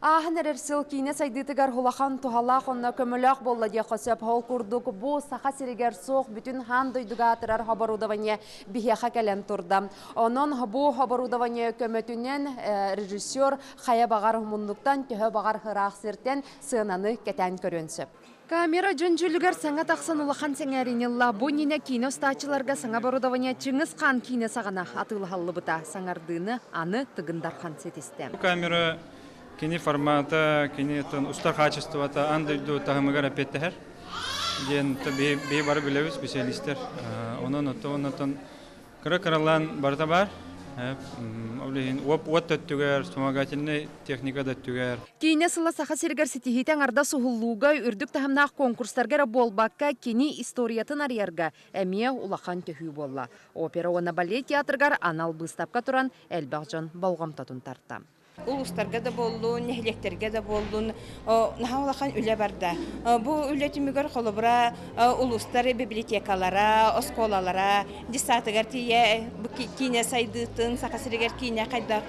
Ааһан эрэр сыл киинэ сайдыытыгар улахан туһалаах онно көмөлөөх буолла диэххэ сөп. Ол курдук бу Саха сиригэр суох бүтүн хаан дойдуга аатырар оборудование биһиэхэ кэлэн турда. Онон бу оборудование көмөтүнэн режиссер хайа баҕар муннуктан, төһө баҕар ыраах сиртэн сыананы кэтээн көрүөн сөп. Камера дьон дьүүлүгэр саҥа тахсан улахан сэҥээриини ылла. Бу иннинэ киинэ устааччыларга саҥа оборудование Чыҥыс Хаан киинэ саҕана атыылаһыллыбыта. Саҥардыыны аны Тыгын Дархан ситистэ. Камера кини формата, кини устар хаачыстыбата аан дойду таһымыгар эппиэттэһэр диэн биһи бары билэбит специалистэр. Онон оттон Кыра-кыралаан барыта баар. Ол иһин уот өттүгэр, вспомогательнай техника да өттүгэр. Киинэ сыла Саха сиригэр ситиһиитэ аҥардас уһуллууга, үрдүк таһымнаах конкурстарга эрэ буолбакка, кини историятын арыйарга эмиэ улахан төһүү буолла. Опера уонна балет театрыгар анал быыстапка туран элбэх дьон болҕомтотун тарта. Улуустарга да буоллун, нэһилиэктэргэ да буоллун, наһаа улахан үлэ барда. Бу үлэ түмүгэр холобура улуустар библиотекалара, оскуолалара детсадыгар тиийэ бу киинэ сайдыытын, Саха сиригэр киинэ хайдах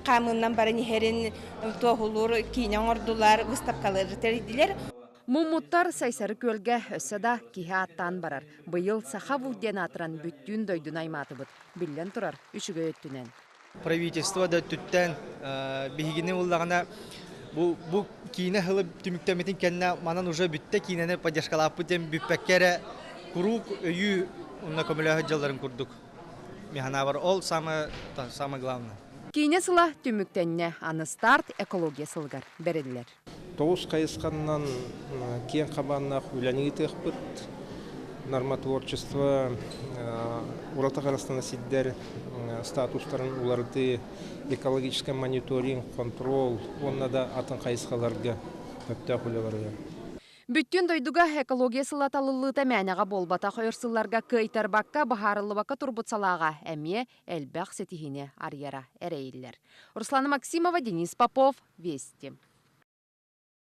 хаамыынан баран иһэрин туоһулуур киинэ оҥордулар, выставкалары тэрийдилэр. Муммуттар Сайсары күөлгэ өссө да киһи ааттаан барар. Быйыл Саха бул диэн аатыран бүттүүн дойдуну аймаатыбыт. Биллэн турар, үчүгэй өттүнэн. Правительство да өттүттэн биһигини буллаҕына бу бу киинэ сылы түмүктэммитин кэннэ манан уже бүттэ киинэни поддержкалааппыт диэн бүппэккэ эрэ куруук өйүү уонна көмөлөһө дьалларын курдук механабар ол самое самое главное. Киинэ сыла түмүктэннэ, аны старт экология сылыгар бэриллэр. Тоҕус хайысханнан киэҥ хабааннаах үлэни ыытыахпыт. Нормотворчество ураты харыстана сирдэр статустарын уларытыы, экологическай мониторинг, контрол уонна да атын хайысхаларга сөптөөх үлэ барыа. Бүттүүн дойдуга экология сыла талыллыыта мээнэҕэ буолбатах. Өр сылларга кыайтарбакка, быһаарыллыбакка турбут салааҕа эмиэ элбэх ситиһиини арыйара эрэйиллэр. Руслана Максимова, Денис Попов, Вести.